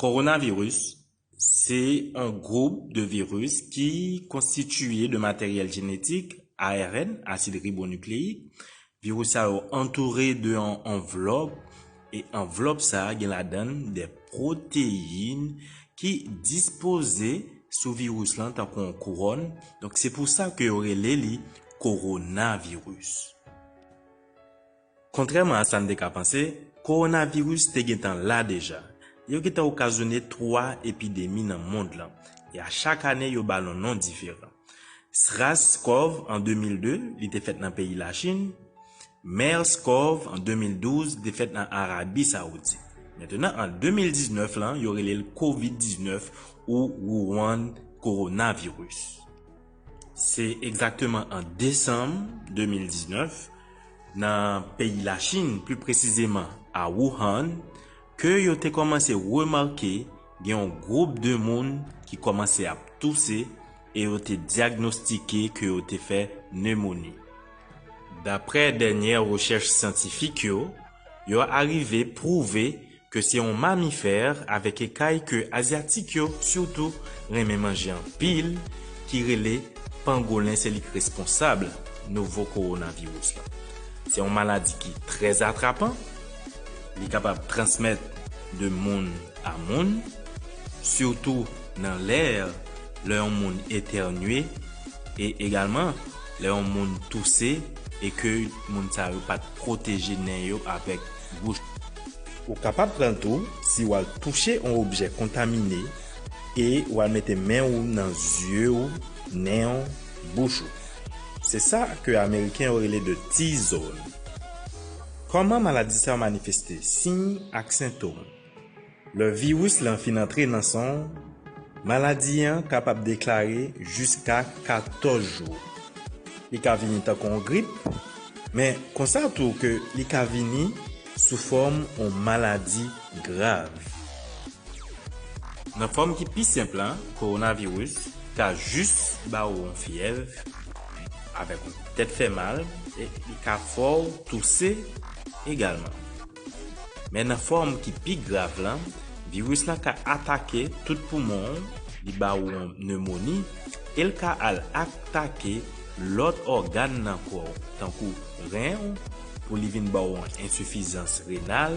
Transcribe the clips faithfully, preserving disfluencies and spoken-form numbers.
Kowonaviris se yon gwoup de viris ki konstitiye de materyèl jenetik, A R N, asid ribonukleyik. Viris sa yo antoure de yon anvlòp, e anvlòp sa a gen ladan l de pwoteyin ki dispoze sou viris lan tankou yon kouwòn. Donk, se pou sa ke yo rele li kowonaviris. Kontrèman a sa n te ka panse, kowonaviris te gentan la deja. Yo gentan okazyone twa epidemi nan mond lan, e a chak ane yo ba l yon non diferan. SRAS-CoV an de mil de, li te fèt nan peyi Lachin. MERS-CoV an de mil douz, li te fèt nan Arabi Sawoudit. Mentnan, an de mil diznèf lan, yo rele l kovid diznèf ou Wuhan coronavirus. Se egzakteman an desanm de mil diznèf, nan peyi Lachin, pli presizeman a Wuhan, ke yo te kòmanse remake gen yon gwoup de moun ki kòmanse ap touse e yo te dyagnostike ke yo te fè nemoni. Daprè dènyè rechèch syantifik yo, yo arive pwouve ke se yon mamifè avèk ekay ke Azyatik yo sitou renmen manje anpil, ki rele pangolen, se li k responsab nouvo kowonaviris la. Se yon maladi ki trè atrapan, li kapab transmèt de moun a moun, sitou nan lè, lè yon moun etènye, e egalman lè yon moun touse e ke moun sa yo pa t pwoteje nen yo avèk bouch. Ou kapab pran l tou si w al touche yon objè kontamine e w al mete men w nan zye w, nen w, bouch ou. Se sa ke Ameriken yo rele de T-zone. Kòman maladi sa a manifeste? Siy ak sentòm. Lè viris lan fin antre nan san w, maladi an kapab deklare jiska katòz jou. Li ka vini tankou yon grip, men konsa tou ke li ka vini sou fòm yon maladi grav. Nan fòm ki pi senp lan, kowonaviris ka jis ba w yon fyèv avèk yon tèt fè mal, e li ka fè w touse egalman. Men nan fòm ki pi grav lan, viris lan ka atake tout poumon w, li ba w yon nemoni, e l ka al atake lòt ògàn nan kò w, tankou ren w, pou li vin ba w yon ensifizans renal,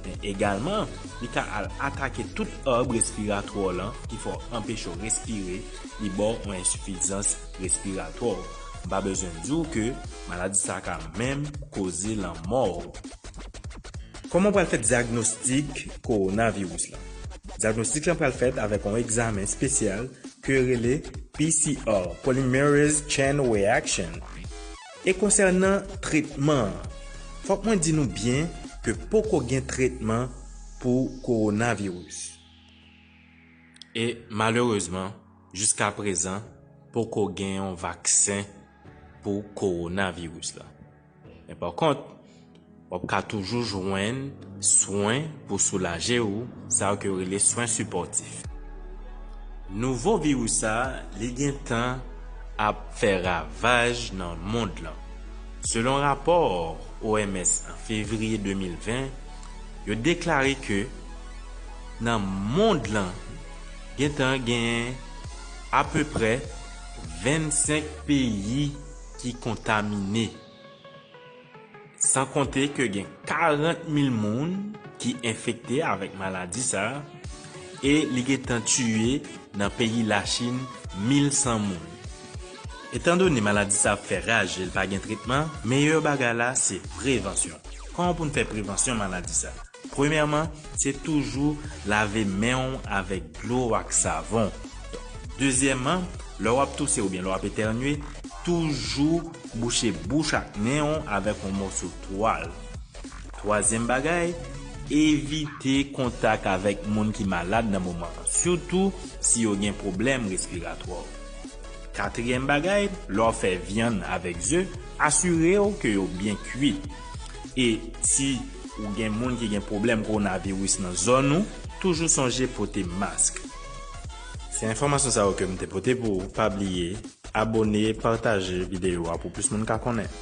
men egalman, li ka al atake tout arb respiratwa w lan, ki fè w anpeche w respire, li ba w yon ensifizans respiratwa. M pa bezwen di w ke maladi sa ka menm koze lanmò w. Kòman w pral fè dyagnostik kowonaviris lan? Dyagnostik lan pral fèt avèk yon egzamen espesyal ke yo rele P C R, Polymerase Chain Reaction. E konsènan tretman an, fòk mwen di nou byen ke poko gen tretman pou kowonaviris. E malerezman, jiska prezan, poko gen yon vaksen pou kowonaviris la. Men pa kont, w ap ka toujou jwenn swen pou soulaje w, sa yo ke yo rele swen sipòtif. Nouvo viris sa, li gentan ap fè ravaj nan mond lan. Selon rapò O M S an fevriye de mil ven, yo deklare ke nan mond lan, gentan gen apeprè vennsenk peyi ki kontamine. San konte ke gen karant mil moun ki enfekte avèk maladi sa a, e li gentan tiye nan peyi Lachin mil san moun. Etandone maladi sa ap fè raj e l pa gen tretman, meyè bagay la se prevansyon. Kòman pou n fè prevansyon maladi sa? Premyèman, se toujou lave men w avèk dlo ak savon. Dezyèmman, lè w ap touse oubyen lè w ap etènye, toujou bouche bouch ak nen w avèk yon mòso twal. Twazyèm bagay, evite kontak avèk moun ki malad nan moman an, sitou si yo gen pwoblèm respiratwa. Katriyèm bagay, lè w ap fè vyann avèk ze, asire w ke yo byen kui. E si ou gen moun ki gen pwoblèm kowonaviris nan zòn ou, toujou sonje pote mask. Se enfòmasyon sa yo ke m te pote pou ou. Pa bliye abòne, pataje videyo a pou plis moun ka konnen.